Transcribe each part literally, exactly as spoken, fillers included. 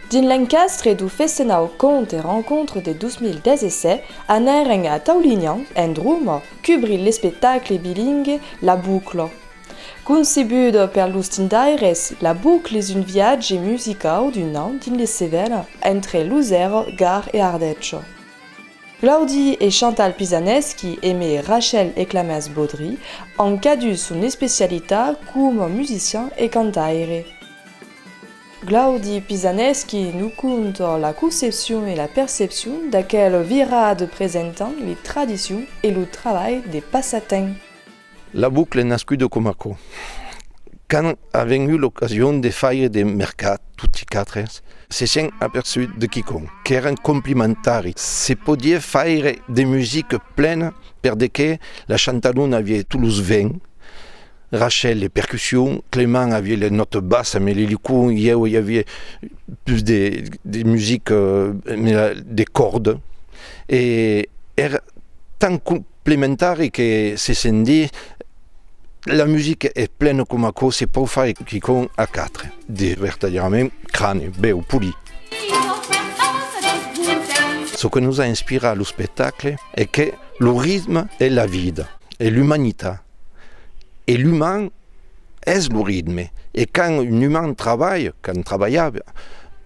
Dins l'encastre dau festenau Conte Rencontre de dos mil dètz-e-sèt, anèrem a Taulinhan, en Droma, cubrir l'espectacle bilingue La Boucle. Concebuda per los Tindaires, La Boucle es un viatge musicau d'un an dins le Cevennes, entre Losera, Gard e Ardècha. Claudi e Chantal Pisaneschi, emé Rachel e Clemence Baudry, an cadut son especialitat coma musician e cantaire. Claudi Pisaneschi nos conta la concepcion e la percepcion d'aquela virada presentant li tradicions e lo trabalh de passatemps. La Boucle es nascuda coma aquò. Quand avèm eu l'ocasion de faire de mercat, toti quatre, se sèm aperçuts de quicòm, qu'èran complementaris. Se podiá faire de musica plena, per de que la Chantalona aviá tots los vents, Rachel, le percussions, Clement aviá le nòta bassa, emé le licon, ieu i aviá plus de, de musica, eh, emé la, de còrda. E èra tan complementari que se sèm dit, la musica es plena coma aquò, se pòu faire quicòm a quatre. De vertadièrament crane, bèu, polit. Çò que nos a inspirat lo espectacle es que lo ritme es la vida, es l'umanitat. E l'uman es lo ritme. E quand un uman trabalha, quand trabalhava,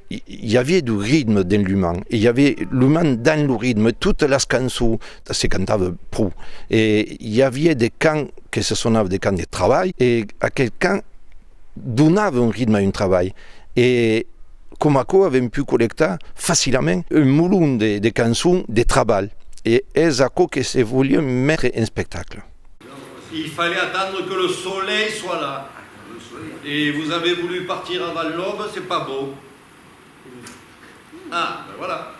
i, i aviá du ritme dens l'uman. E i aviá l'uman dens lo ritme. Totas las cançons se cantava pro. E i aviá de cants que se sonava de cants de trabalh. E aquel cant donava un ritme a un trabalh. E coma aquò avèm pus collectar facilament un molon de, de cançons de trabalh. E es aquò que se voliá metre en espectacle. Il fallait attendre que le soleil soit là. Et vous avez voulu partir avant l'aube, c'est pas beau. Ah, ben voilà.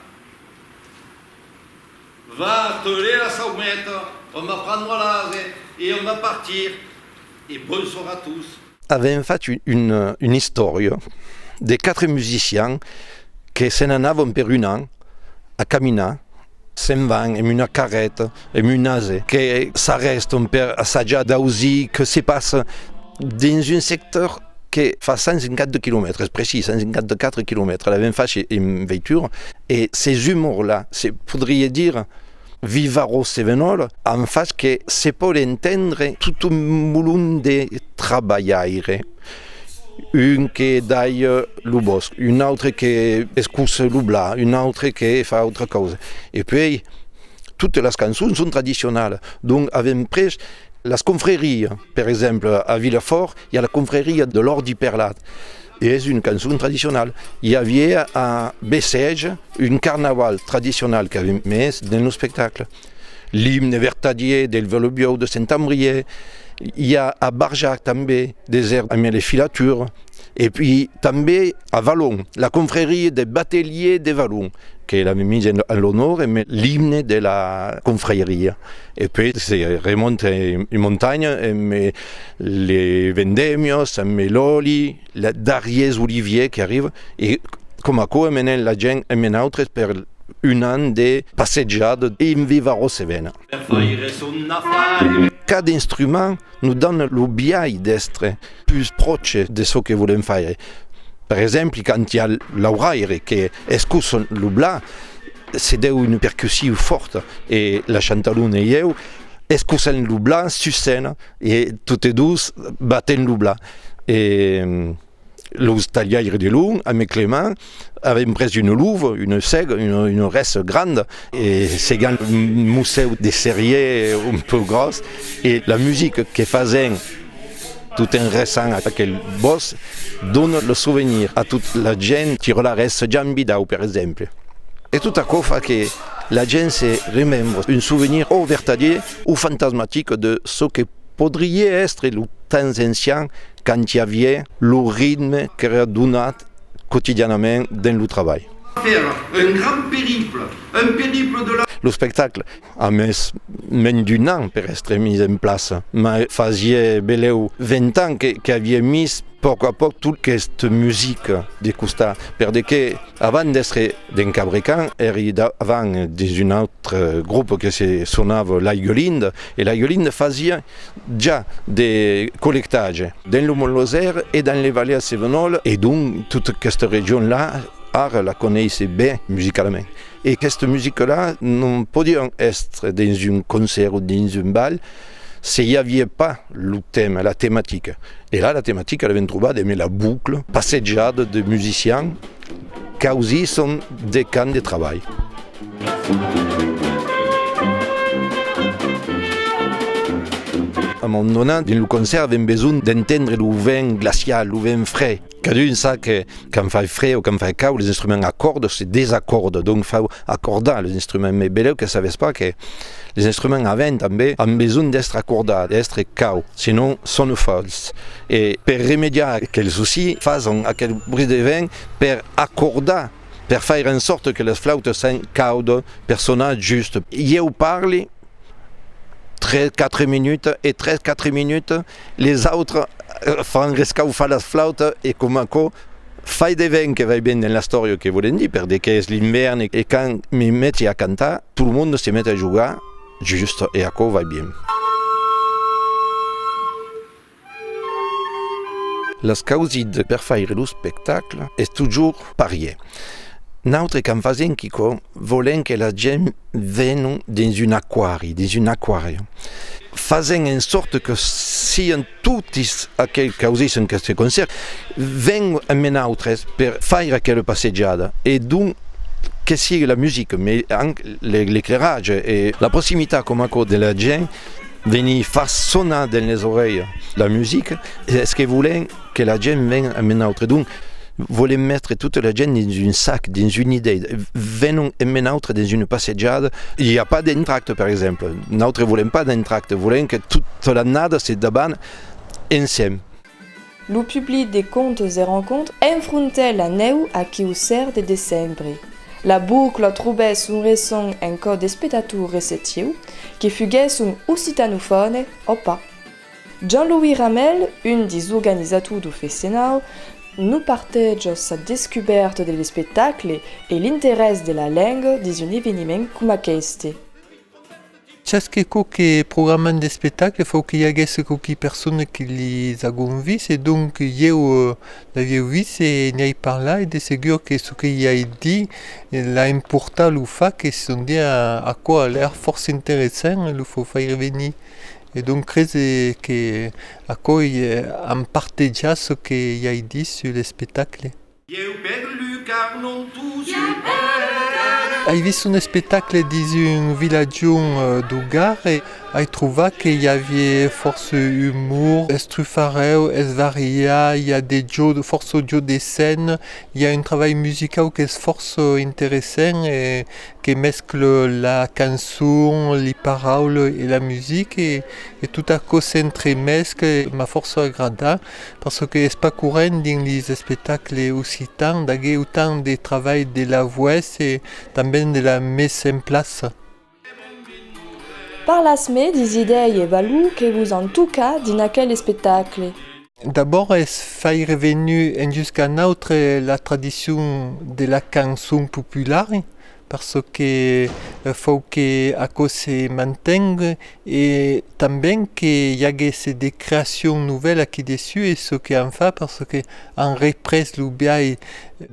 Va atteler la saumette, on va prendre l'ase et on va partir. Et bonsoir à tous. Avèm fach un, un, una istòria de quatre musicians que se n'anavan per un an a caminar, se'n van emé una carreta, emé un ase, que s'arrèstan per assajar d'ausir que se passa dins un sector que fa cent cinquanta quilomètres, precís, cent cinquanta-quatre quilomètres, l'avèm fach en veitura, e ces humors-là, se podriá dire, vivaròs cevenòl, an fach que se pòt entendre tot un molon de trabalhaires. Un que dalha lo bòsc, un autre que escossa lo blat, un autre que fa autra causa. E puèi, totas las cançons son tradicionalas. Donc, avèm pres las confrarias. Per exemple, a Vilafòrt, i a la confraria de l'Òrdi Perlat. E es una cançon tradicionala. I aviá a Bessèges un carnaval tradicional qu'avèm mes dens lo espectacle. L'imne vertadièr del Valobiòu de Sent-Ambrièr. I a a Barjac tanben, Desèrt emé le filature. E puèi tanben a Valon, la confraria de bateliers de Valon, que l'avèm mis en, en l'onor emé l'imne de la confraria. E puèi se remonta en, en montanha emé le vendèmias, emé l'òli, le darrièrs olivièrs que arrivan, e coma aquò emènan la gent emé nautres per un an de passejada en Vivaròs Cevenna. Cada instrument nos dona lo biais d'èstre pus pròche de çò que volèm faire. Per exemple, quand i a l'auraire que escossa lo blat, se deu una percussion fòrta, e la Chantalona e ieu escossam lo blat sus scèna, e totes dos batèm lo blat. E, los talhaires de long, emé Clement, avèm pres una lova, una sèga, una, una rèssa granda, e segam un mossèu de cerièr un pauc gròs, e la musica que fasèm tot en ressant aquel bòsc dona lo sovenir a tota la gent, tira la rèssa Jambi Dau, per exemple. E tot aquò fa que la gent se remembra un sovenir o vertadièr o fantasmatic de çò que podriá èstre lo temps ancian, quand i aviá lo ritme qu'èra donat quotidianament dens lo trabalh. Faire un grand périple, un périple de la... Lo espectacle a mes mens d'un an per èstre mis en plaça, mai fasiá belèu vint ans que, qu'aviá mis pauc a pauc tot aquesta musica de costat, per de que, avant d'èstre dens Cabrecan, èri davant dins un autre grop que se sonava L'Aiga Linda, e L'Aiga Linda fasiá ja de collectatge dens lo Mont Lozère e dens le Valèas Cevenòl, e donc tota aquesta region-là Ara la coneisse ben musicalament. E aquesta musica-là non podiá èstre dins un concèrt o dins un bal se i aviá pas lo tèma, la tematica. E là, la tematica la ven trobada emé la boucla, passejada de musicians causisson de camps de trabalh. A un moment donat, dins lo concèrt, avèm besonh d'entendre lo vent glacial, lo vent freg. Cadun sap que quand fai freg o quand fai caud, les instruments acòrdan, se desacòrdan, donc fau acòrdar les instruments. Mès belèu que sabètz pas que les instruments a vent tanben an besonh d'èstre acòrdats, d'èstre cauds, sinon sònan fals. E per remediar aquel soci, fason aquel bruit de vent per acòrdar, per faire en sòrta que las flautas sèn caudas, per sonar just. Ieu parli tres quatre minutas, e tres quatre minutas, les autres, eh, fan rescaufar las flautas, e coma aquò, fai de vent que vai ben dins l'istòria que volèm dire, per de qu'es l'invèrn, e, e quand me meti a cantar, tot lo monde se met a jogar, just, e aquò vai ben. Las causidas per faire lo espectacle es totjorn parièr. Nautres, quand fasèm quicòm, volèm que la gent venon dins un aquari, dins un aquari. Fasèm en sòrta que sian totis aquel causisson, que se concèrt, ven emé nautres per faire aquela passejada. E donc, que sigue la musica, mès anc le-, l'eclairatge e la proximitat coma aquò de la gent, venir far sonar dens les aurelhas la musica, es que volèm que la gent ven emé nautres. Donc, volèm metre tota la gent dins un sac, dins una idèia. Venon emé nautres dins una passejada. I a pas d'entracte, per exemple. Nautres volèm pas d'entracte. Volèm que tota l'annada se daban ensems. Lo public de Contes e Rencontres enfrontèt la nèu aqueu ser de decembre. La boucla trobèt son resson en cò d'espectators receptius, que fuguèsson occitanofònes o pas. Jean-Louis Ramel, un dis organizators dau festenau, nos parteja sa descubèrta de l'espectacle e l'interès de la lenga dins un eveniment coma aqueste. Chasque còp que programam d'espectacles, fau que i aguèsse quauqui personas que lis agon vist, e donc ieu, eh, l'avieu vist e n'i ai parlat, e de segur que çò que i ai dit, eh, l'a emportat lo fach que son dit, a, aquò a l'air fòrça interessant, e lo fau faire venir. E donc crese que aquò, eh, an partejat çò que i ai dit sus l'espectacle. Ai vist un espectacle dins un vilatjon, eh, dau Gard, e ai trovat que i aviá fòrça umor, es trufarèu, es variat, i a de jòcs, fòrça jòcs de scèna, i a un trabalh musicau qu'es fòrça interessant e que mescla la cançon, li paraulas e la musica, e, e tot aquò s'entremescla, m'a fòrça agradat. Parce que es pas corrent dins lis espectacles occitans d'aguer autant de trabalh de la votz e tanben de la mesa en plaça. Parlatz-me dis idèias e valors que vos an tocat dins aquel espectacle. D'abòrd es faire venir enjusca nautres la tradicion de la cançon populara, parce que, eh, fau que aquò se mantengue e tanben que i aguèsse de creacions novèlas aquí dessús, e çò que an fach, parce que an représ lo biais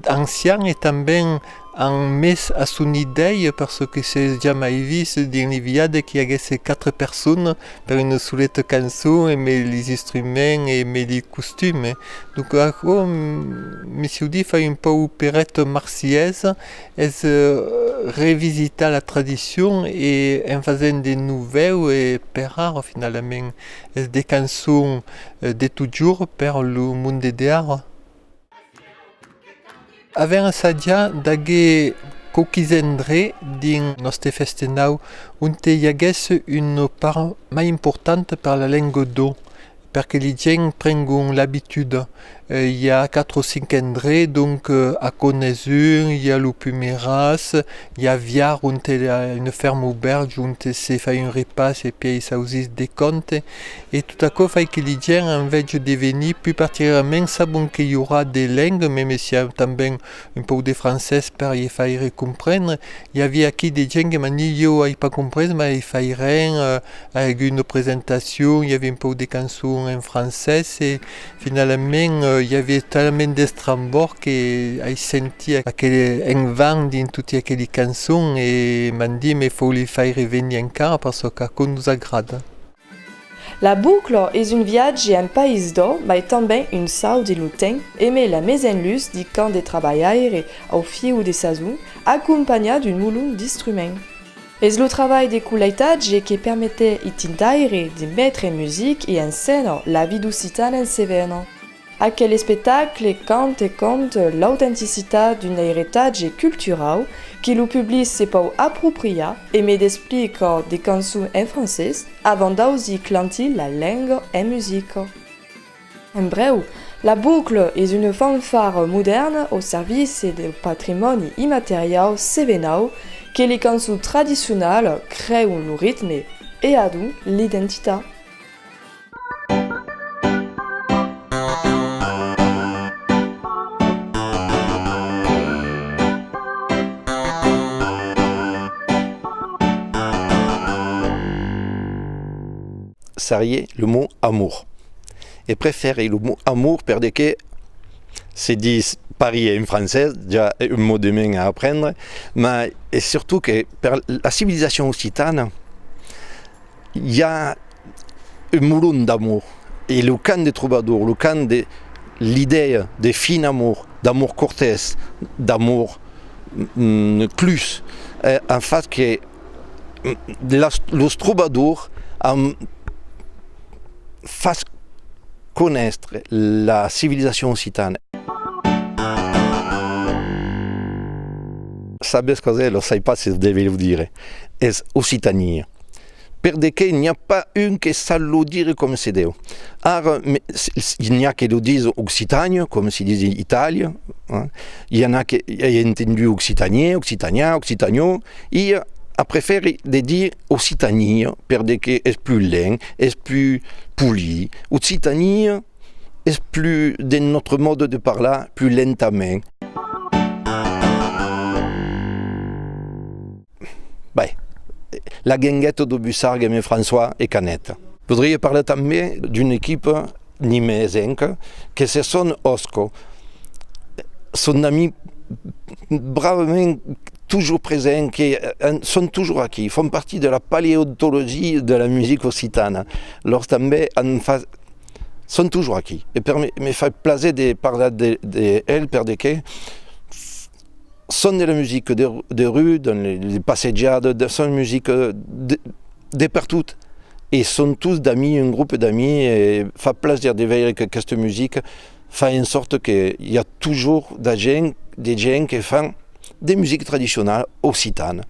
ancian e tanben an mes a son idèia, parce que s'es jamai vist dins li viatges que i aguèsse quatre personas per una soleta cançon, emé lis instruments e emé li costumes. Donc aquò, mm, me siáu dit, fai un pauc opereta marselhesa, es, eh, revisitar la tradicion e en fasent de novèu e per ara, finalament, es de cançons, eh, de totjorn per lo monde de ara. Avèm assajat d'aguer quauquis endrechs dins nòste festenau onte i aguèsse una part mai importanta per la lenga d'òc, per que li gents prengon l'abituda. Eh, i a quatre o cinc endrechs, donc, eh, aquò n'es un, i a lo Pumeràs, i a Viar, onte i a una fèrma aubèrja, onte se fai un repàs e pièi s'ausís de contes. E tot aquò fai que li gents, en vètge de venir, pus particularament, sabon que i aurà de lengas, meme si i a tanben un pauc de francés per i faire comprendre. I aviá aquí de gents que m'an dit: «Ieu ai pas comprés, mai fai ren, eh, ai agut una presentacion, i aviá un pauc de cançons En francés, e finalament, eh, i aviá talament d'estrambòrd que ai sentit aquel envant dins toti aqueli cançons e m'an dit: "Me fau li faire venir encara, parce qu'aquò nos agrada." La Boucle es un viatge en país d'òc, mai tanben un saut dins lo temps, emé la mesa en lutz di camps de trabalhaire au fiu de sason, acompanhat d'un molon d'instruments. Es lo trabalh de collectatge que permetèt i tintaire de metre en musica e en scèna la vida occitana en Cevena. Aquel espectacle canta e conta l'autenticitat d'un eiretatge culturau que lo public se pòu apropriar, emé d'explicar de cançons en francés avant d'ausir clantir la lenga en musica. En brèu, la Boucle es una fanfara modèrna au servici del patrimòni immateriau cevenau que li cançons tradicionalas crean lo ritme e adonc l'identitat. Seriá lo mot amor. E prefèri lo mot amor per de que se ditz parier en francés, ja es un mot de mens a aprendre, mas es surtot que per la civilizacion occitana, i a un molon d'amor, e lo cant de trobador, lo cant de l'idèa de fin amor, d'amor cortés, d'amor, mm, clus, eh, an fach que, mm, las, los trobadors an fach conéistre la civilizacion occitana. Sabes cos'es? Lo sai pas se deve lo dire. Es Occitania. Per de que n'i a pas un que sap lo dire coma se deu. Ara, me, s-, s-, n'i a que lo dison Occitània, coma se dis Itàlia, eh? I en a que, ai entendut Occitanier, Occitanià, Occitaniò. Ieu, a prefèri de dire Occitania, per de que es plus lent, es plus polit. Occitania es plus de notre mode de parlar, plus lentament. Bè, la guingueta de Bussargues, Aimé François e Canette. Podriá parlar tanben d'una equipa nimesenca que se son Osco. Son d'amics bravament toujours presents, que, eh, son toujours aquí, fan partit de la paleontologia de la musica occitana. Lors tanben an fa-, son toujours aquí. E per me, me fa plaser de parlar de, de el, per de que son de la musica de, de rue, dans les, les passejadas, de, son musica de, de pertot. E son tots d'amics, un grop d'amics, e fa plaser de veire que aquesta musica fa en sòrta que i a toujours de gent, de gent que fan de musica tradicionala occitana.